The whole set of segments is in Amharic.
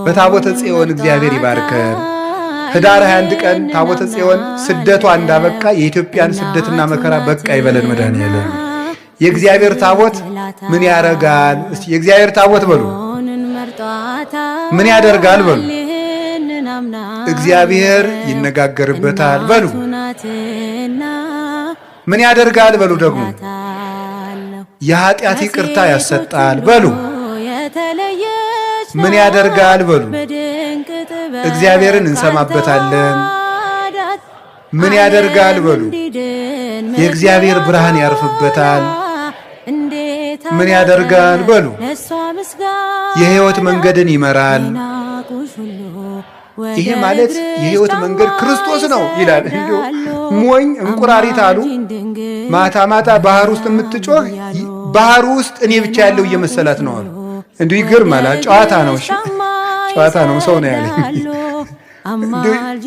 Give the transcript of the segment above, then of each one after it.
በታቦተ ጽዮን እግዚአብሔር ይባርከን። ህዳር 21 ቀን ታቦተ ጽዮን ስደቷ እንዳበቃ የኢትዮጵያን ስደትና መከራ በቃ ይበለን መድኃኔዓለም። የእግዚአብሔር ታቦት ምን ያረጋል? እስቲ የእግዚአብሔር ታቦት በሉ። ምን ያደርጋል በሉ። እግዚአብሔር ይነጋገርበታል በሉ። ምን ያደርጋል በሉ። ደግሞ የኃጢአት ይቅርታ ያሰጣል በሉ። ምን ያደርጋል በሉ። እግዚአብሔርን እንሰማበታለን። ምን ያደርጋል በሉ። የእግዚአብሔር ብርሃን ያርፍበታል። ምን ያደርጋል በሉ። የሕይወት መንገድን ይመራል። ይሄ ማለት የሕይወት መንገድ ክርስቶስ ነው ይላል። እንዲሁ ሞኝ እንቁራሪት አሉ። ማታ ማታ ባህር ውስጥ የምትጮህ ባህር ውስጥ እኔ ብቻ ያለው እየመሰላት ነው አሉ። እንዲሁ ይገርማል። ጨዋታ ነው፣ እሺ ጨዋታ ነው። ሰው ነው ያለኝ።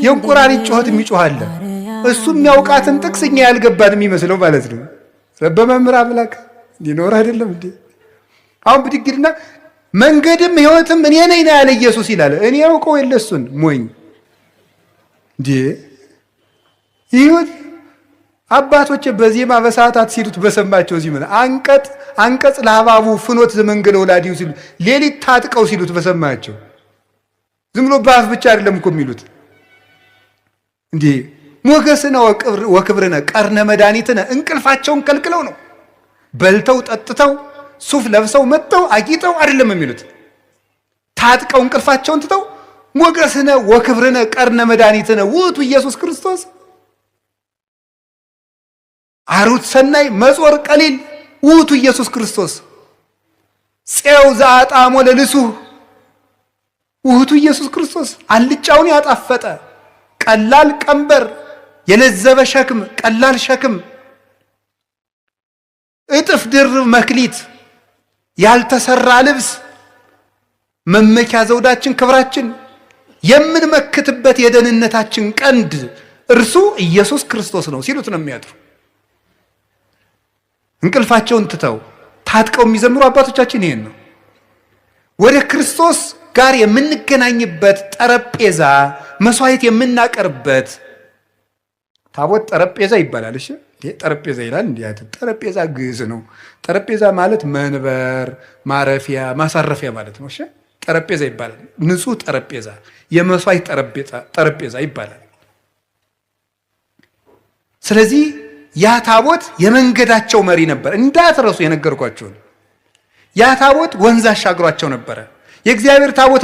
የእንቁራሪት ጩኸት የሚጮህ አለ። እሱ የሚያውቃትን ጥቅስ እኛ ያልገባን የሚመስለው ማለት ነው። በመምህር አምላክ ሊኖር አይደለም እንዴ? አሁን ብድግድና መንገድም ሕይወትም እኔ ነኝ ነው ያለ ኢየሱስ ይላል። እኔ ያውቀው የለ እሱን ሞኝ እንዴ ይሁት አባቶች በዜማ በሰዓታት ሲሉት በሰማቸው ዚህ ምን አንቀጥ አንቀጽ ለአባቡ ፍኖት ዘመንገለ ወላዲው ሲሉ ሌሊት ታጥቀው ሲሉት በሰማቸው። ዝም ብሎ በአፍ ብቻ አይደለም እኮ የሚሉት እንዴ። ሞገስነ ወክብርነ ቀርነ መድኃኒትነ እንቅልፋቸውን ከልክለው ነው። በልተው ጠጥተው ሱፍ ለብሰው መጥተው አጊጠው አይደለም የሚሉት። ታጥቀው እንቅልፋቸውን ትተው ሞገስነ ወክብርነ ቀርነ መድኃኒትነ ውእቱ ኢየሱስ ክርስቶስ አሩት ሰናይ መጾር ቀሊል ውእቱ ኢየሱስ ክርስቶስ ፄው ዘአጣሞ ለልሱህ ውእቱ ኢየሱስ ክርስቶስ አልጫውን ያጣፈጠ ቀላል ቀንበር የለዘበ ሸክም ቀላል ሸክም እጥፍ ድርብ መክሊት ያልተሰራ ልብስ መመኪያ ዘውዳችን ክብራችን የምንመክትበት የደህንነታችን ቀንድ እርሱ ኢየሱስ ክርስቶስ ነው ሲሉት ነው የሚያድሩ። እንቅልፋቸውን ትተው ታጥቀው የሚዘምሩ አባቶቻችን ይሄን ነው። ወደ ክርስቶስ ጋር የምንገናኝበት ጠረጴዛ መስዋዕት የምናቀርብበት ታቦት ጠረጴዛ ይባላል። እሺ ጠረጴዛ ይላል። እንዴ ጠረጴዛ ግዕዝ ነው። ጠረጴዛ ማለት መንበር፣ ማረፊያ፣ ማሳረፊያ ማለት ነው። እሺ ጠረጴዛ ይባላል። ንጹህ ጠረጴዛ፣ የመስዋዕት ጠረጴዛ ይባላል። ስለዚህ ያ ታቦት የመንገዳቸው መሪ ነበር። እንዳትረሱ የነገርኳቸውን። ያ ታቦት ወንዝ አሻግሯቸው ነበረ። የእግዚአብሔር ታቦት